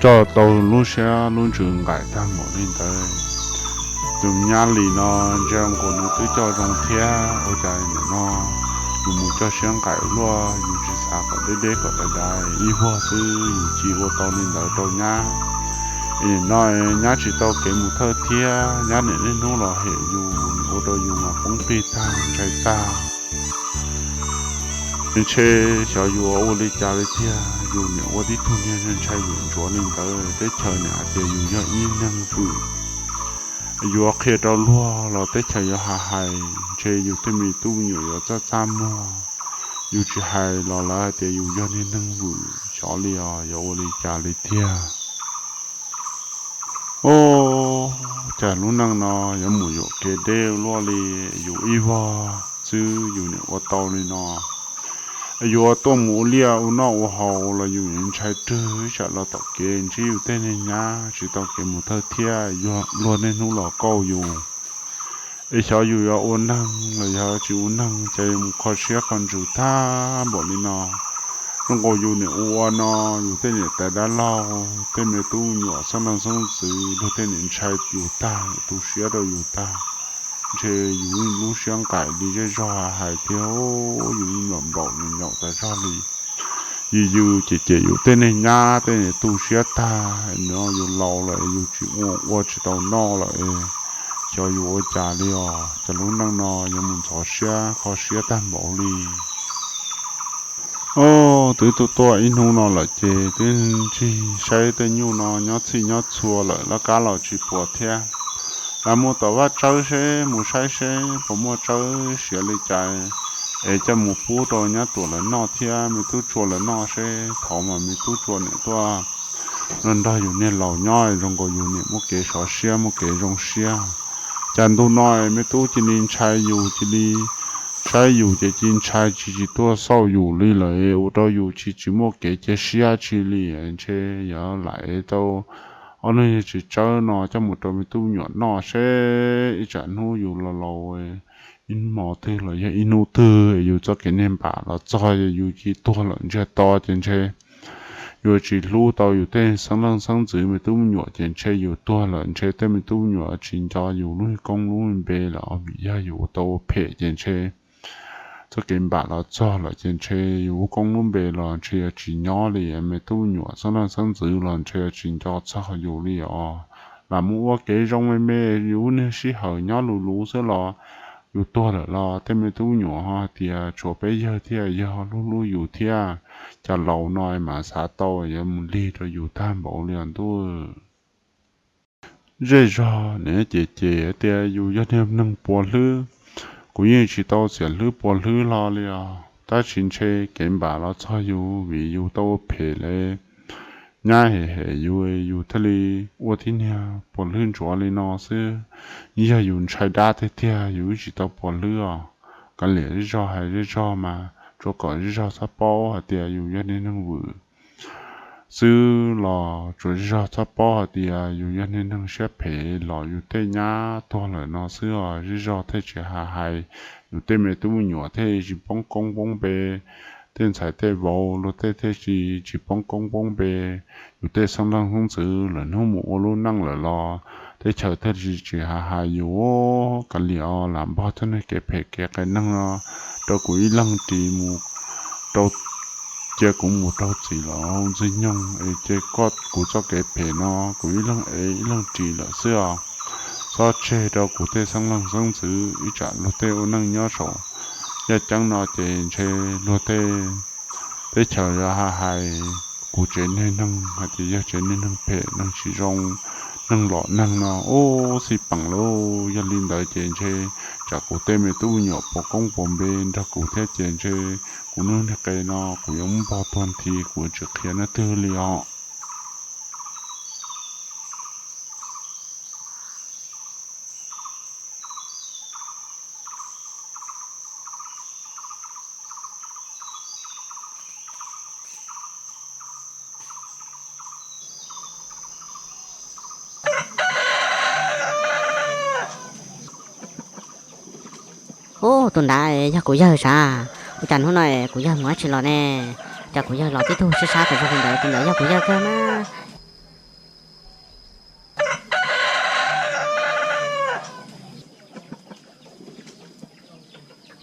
coj tau lub siab lub ntsws nqaim tag npaum li ntawd. Tus nyab Lis no ntsia nkaus nws twb coj zoo thiab, ua cas nim no nws mus coj siab nqaim luaj, yus tsis xav kom deb deb kom dai dai ib vuag xwb, yus cia ua tau li ntawd rau nyab. Es nim no nyab tsis tau kev mus thawj thiab, nyab niam niaj hnub los hem yus, ua rau yus mas poob plig tag ntshai tag. Ntshe xyov yus ua li cas li tiag, yus niam ua tib tug niag ntshai yus ntsuav li ntawd, teb chaws niam hais tias yus yog ib neeg vwm. Yuav qhia rau luag los teb chaws yuav hais hais, ntshe yus tej me tub me nyuam yuav txaj txaj muag. Yus tsis hais los lawv hais tias yus yog niag neeg vwm, xyov li os, yuav ua li cas li tiag. Ub, cas lub neej no yuav mus yuam kev deb luaj li, yus ib vog xwb yus niam ua tau li no. Yuav tuaj mus ua liaj ua noj ua haus los yus ntshai rwg, ib tsam los tom kev ntsib yus tej niag nyab tsis tau kev mus thawj thiab, luag niaj hnub los kauj yus. Es xyov yus yuav ua neeg los yog tsis ua neeg, ces yus mus kho siab kho ntsws tag npaum li no. Zoo nkaus yus niam ua ua no, yus tej niam tais dab laug, tej me tub me nyuam xeeb leej xeeb ntxwv, luag tej niam ntshai yus tag, tu siab rau yus tag. Ntshe yus lub siab nqaim li zej zog hais tias yus yeej nplaum nplaum nyaum nyaum tas zog li. Yws yws ces ces yus tej niag nyab tej niam tu siab tag, no yus laus lawm yus tsis ua ua tsis tau noj lawm, xyov yus ua cas li os. Cas lub neej no yuav mus ntxhov siab kho siab tag npaum li. Ob, twb tuaj tuaj ib hnub no lawm ces twb ntsig saib tej nyuj no nyob txhij nyob txhua lawm, laj kab los tsis puas thiab. Lam mus tom vaj tsawb seb, mus saib seb puas muaj tsawb siav li cas, es coj mus pub rau nyab Tuam lawv noj thiab me tub Tsua lawv noj seb, thaum mas me tub Tsua niam tuaj nrog nrog yus niag laus nyob zoo nkaus yus niam muaj kev sov siab muaj kev zoo siab. Cas ntu no me tub cia li ntshai yus, cia li saib yus ces cia li ntshai, tsis tsis tuaj xauj yus li lawm, ua rau yus tsis tsis muaj kev cia siab tsi li. Ntshe yog lam ev tau ob nub tsis tsawb no coj mus rau me tub me nyuam noj seb ib tsam hnub yus laus laus ib hmo twg los yog ib hnub twg yus txoj kev niag npam los txog yus cia li tuag lawm ntsiag to ces ntshe yuav tsis hlub tau yus tej xeeb leej xeeb ntxwv me tub me nyuam ces ntshe yus tuag lawm ntshe tej me tub me nyuam tsis nco yus lub koob lub npe lawm, vim yog yus ua tau ua phem ces ntshe txoj kev npam los txog lawm ces ntshe yus lub koob lub npe los ntshe yuav tsis nyob li, me tub me nyuam xeeb leej xeeb ntxwv los ntshe yuav tsis nco txog yus li os. Lam mus ua kev zoo me me, yus lub niag sij hawm nyob luv luv xwb los yus tuag lawm los tej me tub me nyuam ho hais tias tshuav peb yawg thiaj yog hlub hlub yus thiab. Cas laus no mas xav tau yuav mus lig rau yus tag npaum li os ntuj. Zej zog niam ces ces tias yus yog niag neeg puas hlwb, kuv yeej tsis tau xiam hlwb puas hlwb hlo li os, tab sis ntshe kev npam los txog yus vim yus tau ua phem li. Nyab hem hem yus, yus thiaj li ua tib niag puas hlwb ntsuav li no xwb. Yog yus ntshai dab tiag tiag yus twb tsis tau puas hlwb os. Kav liam zej zog hais zej zog mas tsuas kom zej zog txhob paub hais tias yus yog niag neeg vwm xwb los tsuas zej zog txhob paub hais tias yus yog niag neeg siab phem los yus tej nyab tuag lawm no xwb os. Zej zog thiaj tsis hais hais, yus tej me tub me nyuam thiaj tsis poob koob poob npe, tej ntxhais tej vauv luag tej thiaj tsis tsis poob koob poob npe, yus tej xeeb leej xeeb ntxwv lawm hnub mus ua lub neej lawm los teb chaws thiaj tsis tsis hais hais yus. Kav liam os, lam npog txoj niag kev phem kev qias neeg no rau kuv ib leeg ris mus rau, cia kuv mus raug txim lawm ntxwg nyoog es cia koj kuv txoj kev phem no kuv ib leeg ev ib leeg ris lawm xwb os. Txhob tseg rau kuv tej xeeb leej xeeb ntxwv, ib tsam luag tej ua neej nyob saum yaj ceeb no ces ntshe luag tej teb chaws yuav hais hais kuv tsev niag neeg hais tias yog tsev niag neeg phem neeg tsis zoo, neeg lom neeg no ub xij peem lauj. Yog li ntawd ces ntshe tsam kuv tej me tub me nyuam puas koob puas npe nrog kuv thiab ces ntshe kuv lub niag qe no kuv yuav muab npog tuag nthi, kuv tsis qhia leej twg li os. Ub, tus nrad yog kuv yawg sav? Ua cas hnub no kuv yawg mus dab tsi los ne? Cas kuv yawg los tib tug sib sab tas zog li ntawd, tus ntawd yog kuv yawg kawg mas.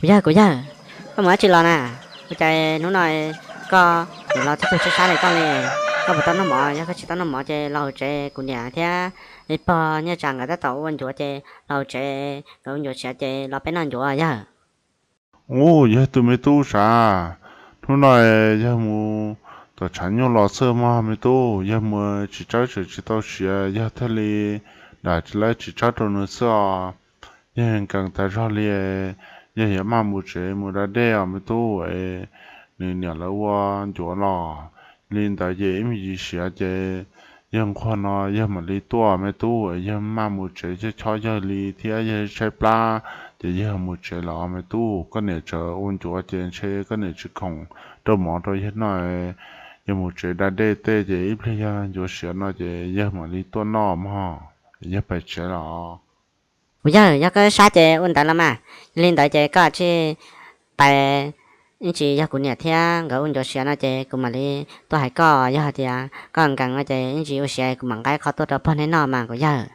Kuv yawg, kuv yawg, koj mus dab tsi los na? Ua cas hnub no koj nim los tib tug sab sab li koj li? Koj puas tau noj mov? Yog koj tsis tau noj mov ces los hauv tsev, kuv niam thiab pog Nyiaj Tsa nkawd tab tom ua ncuav ces los hauv tsev, nkawd ua ncuav siav ces los peb noj ncuav yawg. Ub, yog tus me tub sav, hnub no yawg mus tom tshav nyuj los xwb mog me tub. Yawg mus tsis tsawb tseem tsis tau siav, yawg thiaj li dam tsis lawv tsis tsawb rau nws xwb os. Yawg nkees tas zog li, yawg yuav maj mus tsev mus da dej os me tub. Nws niam lawv ua ncuav los li ntawd ces ib me ntsis siav ces yawg nquag no yawg mam li tuaj me tub. Yawg maj mus tsev chob chob yawg li thiab yawg tshaib plab, ces yawg mus tsev los me tub. Koj niam tsam ua ncuav ces ntshe koj niam tsis khoom rau mov rau yawg noj. Yawg mus tsev da dej tej ces ib pliag yog ncuav siav no ces yawg mam li tuaj noj mog. Yawg pais tsev los. Kuv yawg, yog koj sab ces ua ntawd los mas. Yog li ntawd ces koj cia li pais, ib ntsis yog kuv niam thiab nkawd ua ncuav siav no ces kuv mam li tuaj hais koj. Yog hais tias koj nkees no ces ib ntsis ua siav kuv mam nqa ib qho tuaj rau pog neb noj mas kuv yawg.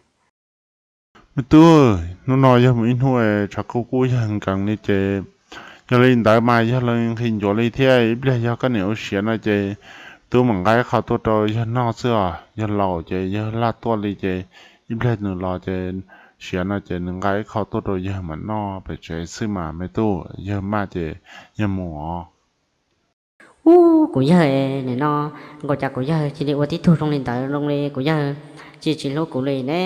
Me tub, hnub no yawg mus ib hnub tshav kub kub yawg nkees li ces yog li ntawd mas yog lawv nqhis ncuav li thiab ib pliag yog koj niam ua siav no ces tub mam nqa ib qho tuaj rau yawg noj xwb os. Yawg laus ces yawg laj tuaj li ces ib pliag nws los ces siav no ces nws nqa ib qho tuaj rau yawg mam noj pem tsev xwb mas me tub. Yawg maj ces yawg mus os. Ub, kuv yawg, nim no nkaus cas kuv yawg cia li ua tib tug zoo li ntawd, zoo li kuv yawg cia li tsis hlub kuv li ne,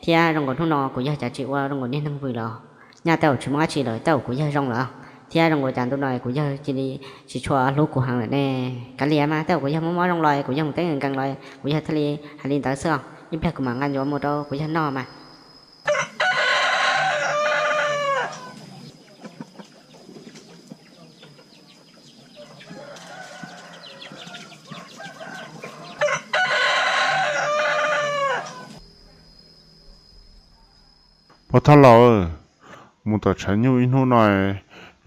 thiab zoo nkaus hnub no kuv yawg cas tsis ua zoo nkaus niag neeg vwm lawm. Nyaj tej zaum tsis muaj dab tsi lawm, tej zaum kuv yawg zoo lawm, thiab zoo nkaus cas ntu no kuv yawg cia li tsis tshua hlub kuv heev lawm ne. Kav liam mas, tej zaum kuv yawg mob mob zoo los kuv yawg mus teb nkees los kuv yawg thiaj li hais li ntawd xwb os. Ib pliag kuv mam nqa ncuav mus rau kuv yawg noj mas. Pog Thaj Laus, mus tom tshav nyuj ib hnub no,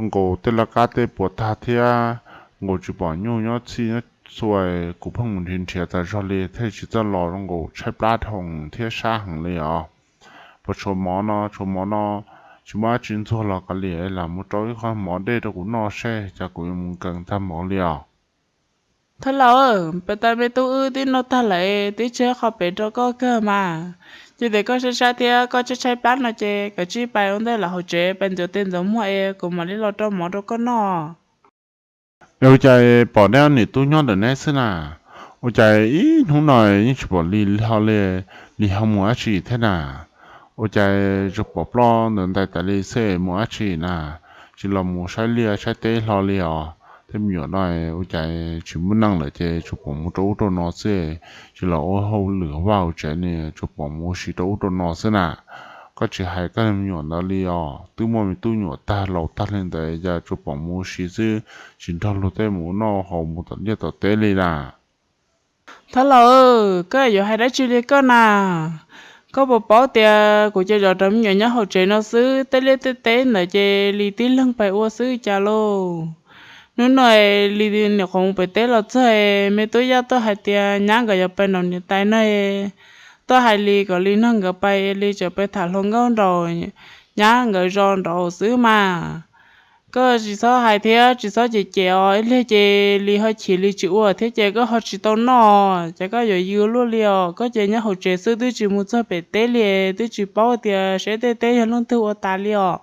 nkaus tej laj kab tej puas tag thiab, nkaus tsis pom nyuj nyob txhij nyob txhua, kuv pheej mus nrhiav nrhiav tas zog li thiaj tsis txawj los, nkaus tshaib plab dhau thiab sab heev li os. Puas tshuav mov no, tshuav mov no, tsis muaj dab tsi ntxuag los kav liam lam mus rau ib qho mov dej rau kuv noj seb, cas kuv yuav mus nkees tag mov li os. Thaj Laus, pem tas me tub wb twb noj tag lawm, twb tseg qhov pem rau koj kawg mas. Ces tias koj sab sab thiab koj tshaib tshaib plab no ces koj cia li pais ua ntej los hauv tsev pais ntxuav tes ntxuav muag es kuv mam li los rau mov rau koj noj. Es ua cas pom neb niam tub nyob ntawm neb xwb na? Ua cas ib hnub no yeej tsis pom Lis hlo li, Lis ho mus dab tsi thiab na? Ua cas tsuas pom ploj ntawm ntais tas li xwb, mus dab tsi na? Tsis los mus saib liaj saib teb hlo li os. Tej me nyuam no ua cas tsis muaj neej lawm ces tsuas pom mus rau ub rau no xwb, tsis los ua hauj lwm vaj hauv tsev ne, tsuas pom mus ua si rau ub rau no xwb na. Koj tsis hais koj me nyuam ntawd li os, twb muaj me tub nyuam tag laus tag li ntawd cas tsuas pom mus ua si xwb, tsis nrog luag tej mus ua noj haus mus tom liaj tom teb li na. Thaj Laus, koj yuav hais dab tsi li koj na? Koj puas paub tias kuv ces zov rau me nyuam nyob hauv tsev no xwb, tej liaj tej teb ntawd ces Lis tib leeg pais ua xwb cas lauj. Hnub no Lis nyuam qhuav mus pem teb los txog, me tub Yaj tuaj hais tias nyab nkawd yuav pais nraum niam tais no, tuaj hais Lis kom Lis nrog nkawd pais, Lis tseem pais tham hluas nkauj nraum nyab nkawd zos nraud xwb mas. Koj tsis txhob hais thiab tsis txhob cem cem os, ib pliag ces Lis ho chim Lis tsis ua thiab ces koj ho tsis tau noj, ces koj yuav yws luaj li os. Koj ces nyob hauv tsev xwb twb tsis mus txog pem teb li, twb tsis paub tias seb tej teb yog leej twg ua tas li os.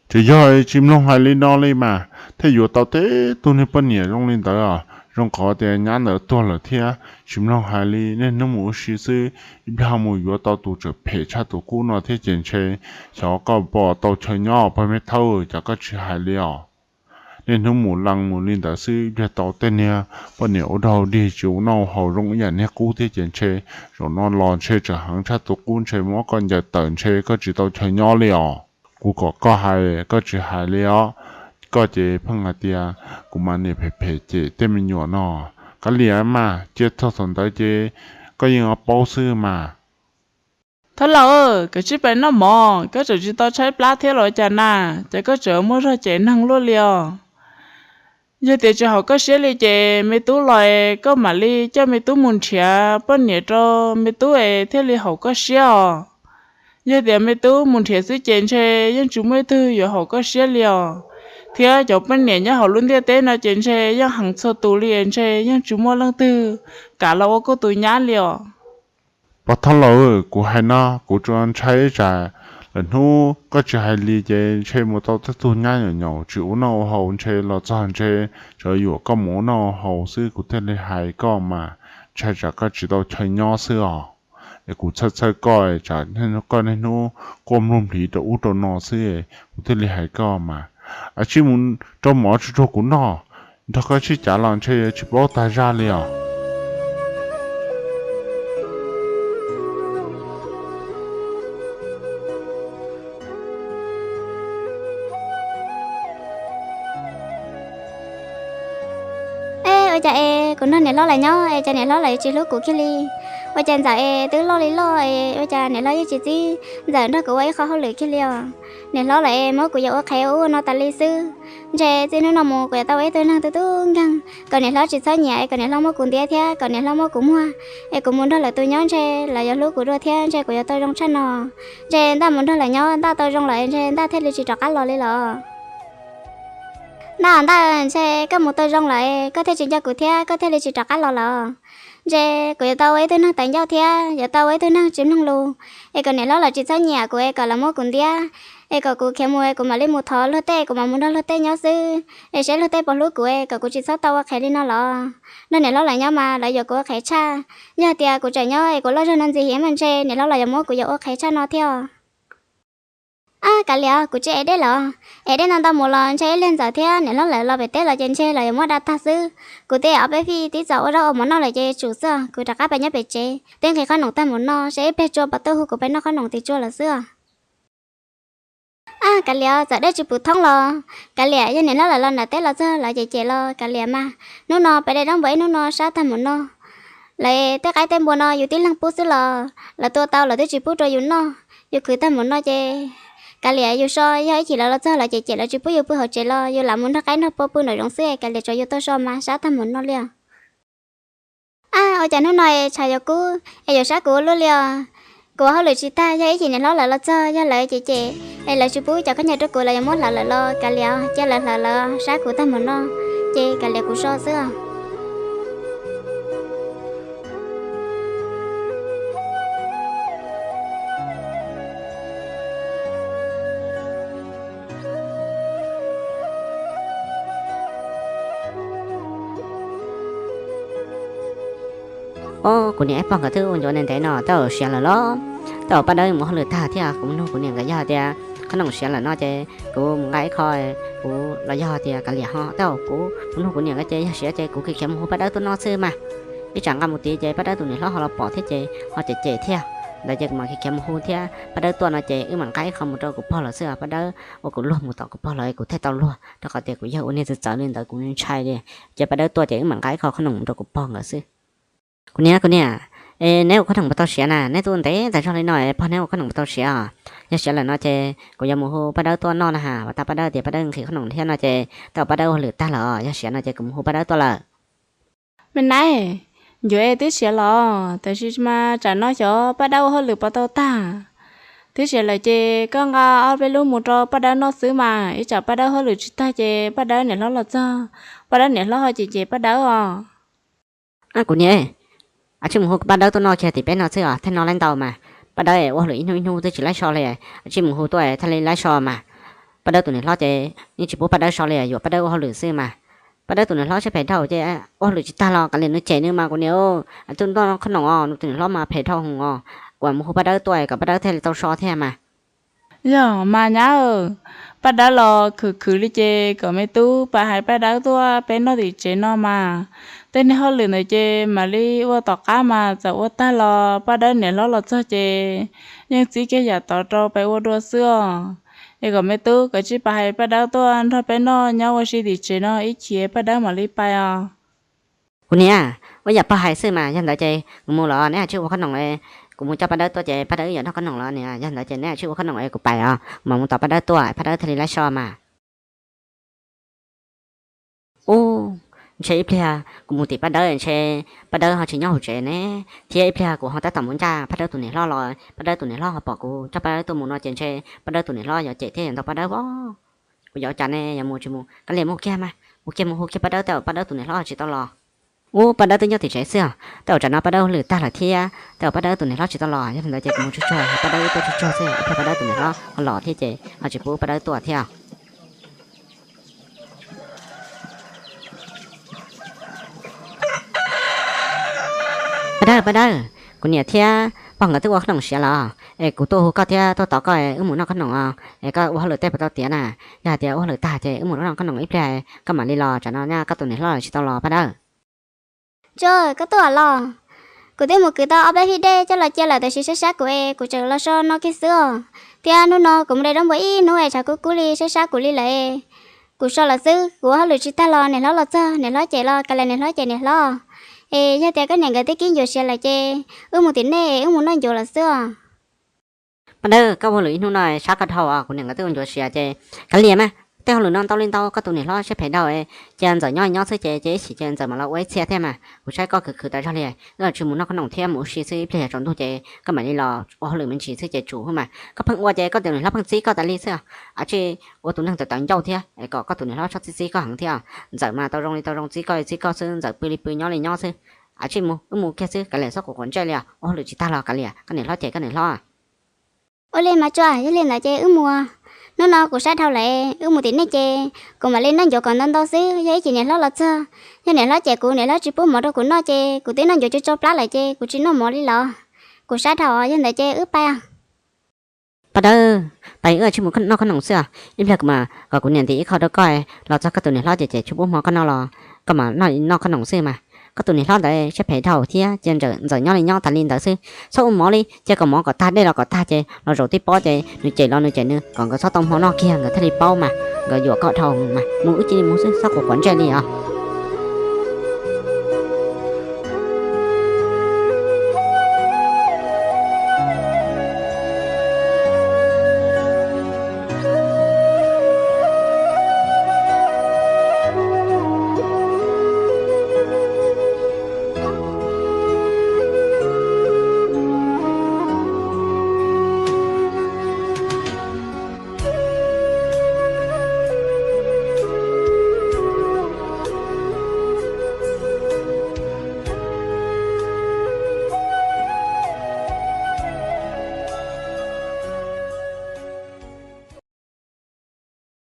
Ces yog tsis mloog hais li no li mas thiaj yuav tau teb tug niag poj niam zoo li ntawd os. Zoo qhov tias nyab ntawd tuag lawm thiab tsis mloog hais li, niaj hnub mus ua si xwb, ib pliag ho mus yuav tau tus tseem phem tshaj tus qub no thiab ces ntshe xyov koj puas tau chaw nyob pog me thawj, cas koj tsis hais li os. Niaj hnub mus lees mus li ntawd xwb, ib pliag tau tej niag poj niam ua dog dig tsis ua noj haus zoo ib yam niag qub thiab ces ntshe zaum no los ntshe tseem heev tshaj tus qub, ntshe muab koj ncaws tawm ntshe koj tsis tau chaw nyob li os. Kuv kom koj hais koj tsis hais li os. Koj ces pheej hais tias kuv mas niam phem phem cem tej me nyuam no. Kav liam mas, cia txog thaum ntawd ces koj yeej paub xwb mas. Thab Laus, koj cia li pais noj mov, koj tseem tsis tau tshaib plab thiab los cas na, ces koj tseem muaj zog cem neeg luaj li os. Yog tias tsis haum koj siab li ces me tub los es koj mam li coj me tub mus nrhiav poj niam rau me tub es thiaj li haum koj siab os. Yog tias me tub mus nrhiav xwb ces ntshe yeej tsis muaj ib tug yuav haum koj siab li os. Thiab cov poj niam nyob hauv lub ntiaj teb no ces ntshe yeej heev txhua tus li, ntshe yeej tsis muaj leej twg kam los ua koj tus nyab li os. Pov thoob laus, kuv hais no kuv tsuas ntshai tsam lwm hnub koj tsis hais li ces ntshe mus tau tej tug nyab nyaum nyaum tsis ua noj ua haus, ntshe los txog ntshe tsuas yuam koj mus ua noj ua haus xwb. Kuv thiaj li hais koj mas, ntshai tsam koj tsis tau chaw nyob xwb os. Es kuv txhawj txhawj koj, tsam koj niaj hnub quaj mloog nplig rau ub rau no xwb, kuv thiaj li hais koj mas. Cia li mus rau mov tsuag tsuag kuv noj, nrog koj sib cav los ntshe tsis paub tag zaj li os. Ua cas es kuv nrog niam hlob lawv nyob es cas niam hlob lawv tsis hlub kuv kiag li? Ua cas Ntxawm es twb loj li loj es ua cas niam hlob yeej tsis txib Ntxawm nrog kuv ua ib qho hauj lwm kiag li os? Niam hlob lawv es muab kuv yuav ua qhev ua ub ua no tas li xwb. Ntshe txij hnub no mus kuv yuav tau ua ib tug neeg tu tu nkeeg, kom niam hlob tsis txhob nyiam, kom niam hlob muab kuv ntiab thiab kom niam hlob muab kuv muag, es kuv mus nrog lawv tus nyob ntshe lawv yuav hlub kuv dua thiab ntshe kuv yuav tau zoo tshaj no. Ntshe Ntaj mus nrog lawv nyob Ntaj tau zoo lawm ntshe Ntaj thiaj li tsis rov qab los li los? Ntaj, Ntaj, ntshe koj mus tau zoo lawm koj thiaj tsis nco kuv thiab koj thiaj li tsis rov qab los lawm. Ntshe kuv yuav tau ua ib tug neeg tawv ncauj thiab yuav tau ua ib tug neeg tsis mloog lus, es kom niam hlob lawv tsis txhob nyiam kuv es kom lawv muab kuv ntiab, es kom kuv khiav mus es kuv mam li mus thov luag tej, kuv mam mus nrog luag tej nyob xwb, es seb luag tej puas hlub kuv es kom kuv tsis txhob tau ua qhev li no los. Nrog niam hlob lawv nyob mas lawv yuav kuv ua qhev tshaj. Yog tias kuv tseem nyob es kuv loj zog no ntxiv mas ntshe niam hlob lawv yuav muab kuv yuav ua qhev tshaj no thiab. Ab, kav liam, kuv tsis ev dej lawm. Ev dej ntau ntau mus los ntshe ib pliag Ntxawm thiab niam hlob lawv los pem teb los ces ntshe lawv yuav muab da tag xwb. Kuv twb ob peb fij tib txos ua zaub ua mov noj lawm ces tsum xwb, kuv rov qab pais nyob pem tsev, twb nqhis qhob noom tag mus noj, seb ib pliag Tsua puas tuaj hu kuv pais noj qhob noom tim Tsua lawm xwb. Ab, kav liam, txawm dej tsis pum thoob los kav liam, yog niam hlob lawv los nram teb los txog lawv cem cem los kav liam mas. Hnub no pem dej dab npua ib hnub no sab tag mus noj. Lawv tej qaib tej npua no yus tib leeg pub xwb los lawv tua tau lawv twb tsis pub rau yus noj, yus khwv tag mus noj ces kav liam yus so, yog ib chim lawv los txog lawv cem cem lawv tsis pub yus pw hauv tsev los yus lam mus nrog qaib nrog npua pw nraum zoov xwb, kav liam tsuav yus tuaj so mas sab tag mus noj li os. Ab, ua cas hnub no es tshav yuav kub es yuav sab kuv ua luaj li os? Kuv ua hauj lwm tsis tag, yog ib chim niam hlob lawv los txog yog lawv cem cem es lawv tsis pub cov khaub ncaws rau kuv lawv yuav muab hlawv lawm los kav liam, cia lawv hlawv lawv sab kuv tag mus noj, ces kav liam kuv so xwb os. Ob, kuv niam ib pog nkawd twb ua ncuav ntev ntev no, tej zaum siav lawm los, tej zaum Paj Dawb mus ua hauj lwm tag thiab, kuv mus nug kuv niam nkawd, yog tias qhob noom siav lawm no ces kuv mus nqa ib qho, kuv los yog tias kav liam ho, tej zaum kuv mus nug kuv niam nkawd ces yog siav ces kuv khiav khiav mus hu Paj Dawb tuaj noj xwb mas. Ib tsam nqa mus tid ces Paj Dawb tus niam hlob ho los pom thiab ces ho cem cem thiab. Ntawd ces kuv mam khiav khiav mus hu thiab Paj Dawb tuaj no ces wb mam nqa ib qho mus rau kuv pog lawm xwb os. Paj Dawb ua kuv luag mus tom kuv pog lawm kuv thiaj tau luag, rau qhov tias kuv yog ua niag txawv txawv li ntawd kuv ntshai li. Ces Paj Dawb tuaj ces wb mam nqa ib qho qhob noom mus rau kuv pog nkawd xwb. Kuv niam, kuv niam, es neb ua qhob noom puas tau siav na? Neb twb ua ntev tag zog li no es pog neb ua qhob noom puas tau siav os? Yog siav lawm no ces kuv yuav mus hu Paj Dawb tuaj noj na has. Uas tag Paj Dawb tias Paj Dawb nqhis qhob noom thiab no ces tej zaum Paj Dawb ua hauj lwm tag lawm os. Yog siav no ces kuv mus hu Paj Dawb tuaj lawm. Me nab, ncuav es twb siav los, tab sis mas tsam no xyov Paj Dawb ua hauj lwm puas tau tag. Twb siav lawm ces koj nqa ob peb lub mus rau Paj Dawb noj xwb mas, ib tsam Paj Dawb hauj lwm tsis tag ces Paj Dawb niam hlob los txog, Paj Dawb niam hlob ho cem cem Paj Dawb os. Kuv niam, cia li mus hu Paj Dawb tuaj noj kiag tim peb no xwb os, thiaj noj laib ntau mas. Paj Dawb ua hauj lwm ib hnub ib hnub twb tsis laib so li, cia li mus hu tuaj thiaj li laib so mas. Paj Dawb tus niam hlob ces yeej tsis pub Paj Dawb so li, yuam Paj Dawb ua hauj lwm xwb mas. Paj Dawb tus niam hlob siab phem dhau ces ua hauj lwm tsis tag los kav liam nws cem nws mas kuv niam. Tus noj qhob noom os, nws tus niam hlob mas phem dhau hwv os. Kuv mus hu Paj Dawb tuaj kom Paj Dawb thiaj li tau so thiab mas. Yog mas nyab, Paj Dawb los khwv khwv li ces kom me tub pab hais Paj Dawb tuaj peb noj tim tsev no mas. Tej niag hauj lwm ntawd ces mam li ua tom qab mas, txawm ua tag los Paj Dawb niam hlob los txog ces yeej txib kiag yam tod rau peb ua dua xwb os. Es kom me tub kav tsij pab hais Paj Dawb tuaj nrog peb noj nyob ua si tim tsev no ib chim Paj Dawb mam li pais os. Kuv niam, ua yam pog hais xwb mas, yog ntawd ces kuv mus los neb cia li ua qhob noom, kuv mus coj Paj Dawb tuaj ces Paj Dawb wb yuav noj qhob noom los niam, yog ntawd ces neb cia li ua qhob noom es kuv pais os, mam mus tos Paj Dawb tuaj, Paj Dawb thiaj li laib so mas. Ub, Ntshe ib pliag kuv mus tim Paj Dawb ntshe Paj Dawb ho tsis nyob hauv tsev ne, thiab ib pliag kuv ho tab tom mus ncaj Paj Dawb tus niam hlob los Paj Dawb tus niam hlob ho pom kuv coj Paj Dawb tuaj mus no ces ntshe Paj Dawb tus niam hlob yuav cem thiab yuav ntaus Paj Dawb os. Kuv yuav ua cas ne, yuav mus tsis mus, kav liam mus kiag mas, mus kiag mus hu kiag Paj Dawb tej zaum Paj Dawb tus niam hlob tsis tau los. Ub, Paj Dawb twb nyob tim tsev xwb os, tej zaum tsam no Paj Dawb ua hauj lwm tag lawm thiab, tej zaum Paj Dawb tus niam hlob tsis tau los, yog li ntawd ces kuv mus tsuag tsuag, Paj Dawb wb tuaj tsuag tsuag xwb, ib pliag Paj Dawb tus niam hlob ho los thiab ces ho tsis pub Paj Dawb tuaj thiab. Paj Dawb, Paj Dawb, kuv niam thiab pog nkawd twb ua khob noom siav los, es kuv tuaj hu koj thiab tuaj tos koj wb mus noj khob noom os, es koj ua hauj lwm tej puas tau tiav na? Yog hais tias ua hauj lwm tag ces wb mus noj khob noom ib pliag koj mam li los, tsam no nyaj koj tus niam hlob tsis tau los Paj Dawb. Tsuag, koj tuaj los? Kuv twb mus kwv tau ob peb fib dej coj los cia lawm, tab sis saib sab kuv es kuv tseem los so no kiag xwb os. Thiab hnub no kuv mus de zaub npua ib hnub es tshav kub kub li, saib sab kuv li lawm. Kuv so lawm xwb, kuv ua hauj lwm tsis tag los niam hlob los txog, niam hlob cem los kav liam, niam hlob cem niam hlob. Es yog tias koj niam nkawd twb kib ncuav siav lawm ces wb mus tim nej es wb mus noj ncuav lawm xwb os. Paj Dawb, koj ua hauj lwm ib hnub no sab koj dhau os, kuv niam nkawd twb ua ncuav siav ces kav liam mas, tej hauj lwm no ntau li ntau, koj tus niam hlob siab phem dhau, cia Ntxawm nyob nyob xwb ces cia ib chim ces Ntxawm mam los ua ib txhia thiab mas, kuv saib koj khwv khwv tas zog li, wb tsis mus noj khob noom thiab mus ua si xwb, ib pliag yog tsaus ntuj ces koj mam li los, ua hauj lwm me ntsis xwb ces tsum mas, koj pheej ua ces koj tus niam hlob pheej txib koj tas li xwb. Ab tsi, ua tus neeg tawv tawv ncauj thiab kom koj tus niam hlob txhob txib txib koj heev thiab. Ntxawm mas tau zoo li tau zoo, txib koj li txib koj xwb, Ntxawm pw li pw nyob li nyob xwb. Ab tsi mus, wb mus kiag xwb, kav liam txhob quav quav ntsej li os, ua hauj lwm tsis tag los kav liam, koj niam hlob cem koj niam hlob. Ua li mas Tsuag, yog li ntawd ces wb mus. Hnub no kuv sab dhau lawm, wb mus tim nej ces kuv mam li noj ncuav kom ntau ntau xwb, yog ib chim niam hlob los txog, yog niam hlob cem kuv, niam hlob tsis pub mov rau kuv noj ces kuv twb noj ncuav tsau tsau plab lawm ces kuv tsis noj mov li los. Kuv sab dhau, yog ntawd ces wb pais. Paj Dawb, pais, wb tsis mus noj khob noom xwb os, ib pliag kuv mam kom kuv niam ntim ib qho rau koj, los txog koj tus niam hlob ces ces tsis pub mov koj noj los koj mam noj khob noom xwb mas. Koj tus niam hlob ntawd siab phem dhau thiab, cia Ntxawm nyob li nyob tas li ntawd xwb, txhob ua mov li, cia kom mov kom tag, dej los kom tag ces los zaum tib pob ces nws cem los nws cem nws, kom nkawd txhob tau hmo noj kiag nkawd thiaj li paub mas, nkawd yuam koj dhau mas, mus wb cia li mus xwb, txhob quav quav ntsej li os.